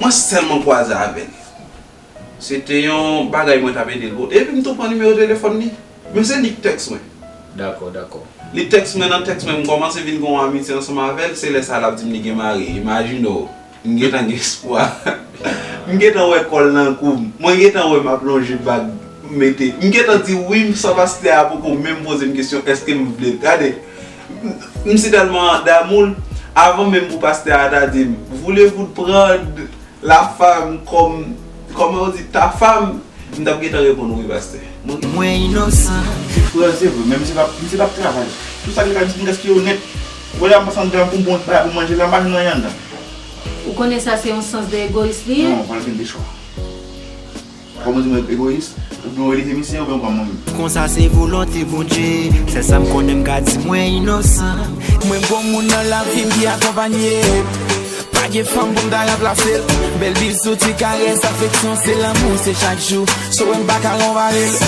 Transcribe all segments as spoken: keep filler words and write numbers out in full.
Mwen sèlman kwaze avè l. Se te yon bagay mwen t ap ede l pote. Epi m tou pran nimewo telefòn li. Men se li k tèks mwen. Dakò, dakò. Li tèks mwen, nan tèks mwen, m kòmanse vin gen yon amitye ansanm avè l, se lè sa l ap di m li gen mari. Imajine w, m gentan gen espwa. M gentan wè kò l nan kou m. Mwen gentan wè m ap lonje bag, m mete. M gentan di wi, m san pastè a poko menm poze m kesyon, èske m vle. Gade, m, m si tèlman damou l, avan menm pou pastè a ta di m, voulez-vous prendre la femme comme, comment on dit, ta femme, m t ap gentan reponn wi, pastè. Mwen Mwen inosan. Frè, se vre, men misye p ap, misye p ap travay. Tout sa ki ka di m gaspiye yo nèt. Ou wè la, m pase anndan pou m pran bagay pou m manje la, m pa jwenn anyen anndan. Ou konnen sa se yon sans de egoyis li ye? Non, pa gen de chwa. Kòman di mwen egoyis? Oubyen w eleve misye, oubyen w pran mwen menm? Konsa se volonte Bondye. Sèl sa m konnen m ka di mwen inosan. Mwen bon moun nan lavi m ki akonpanye. Pa gen fanm pou m ta ranplase l. Bèl bizou, ti karès, afeksyon, se lanmou, se chak jou. So wè m pa ka konpare l.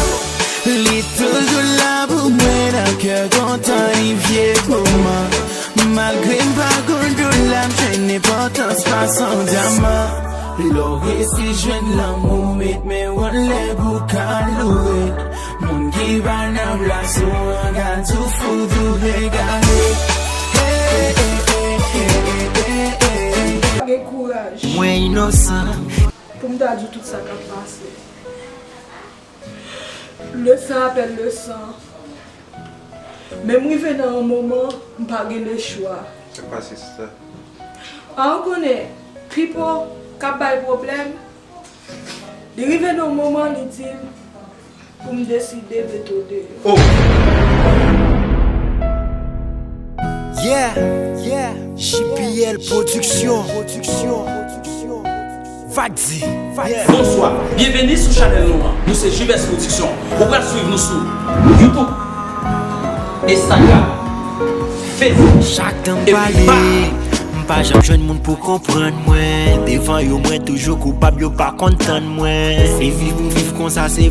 Li toujou la pou mwen nan kè kontan, li vye moman. Malgre m pa konn dola, m jwenn enpòtans pa san dyaman. Lè w resi jwenn lanmou, met men w anlè pou ka loure. Moun ki pa nan plas ou an ka tou fout ou egare. Hey, hey, hey, hey, hey, hey, hey. Gen kouraj. Mwen inosan. Pou m ta di w tout sa k ap pase. Le sang appelle le sang. Men m rive nan yon moman, m pa gen lechwa. Sa k pase, sista? A, ou konnen, Pipo k ap bay pwoblèm, li rive nan yon moman, li di m pou m deside mete w deyò. Oh! Yeah, yeah, J P L Production. Vag di. Bonswa, byenveni sou chanèl nou an. Nou se Juvès Production. Ou pral swiv nou sou YouTube, Instagram, Facebook. Chak tan m pale, m pa janm jwenn moun pou konprann mwen. Devan yo, mwen toujou koupab, yo pa konn tann mwen. Se viv m viv konsa, se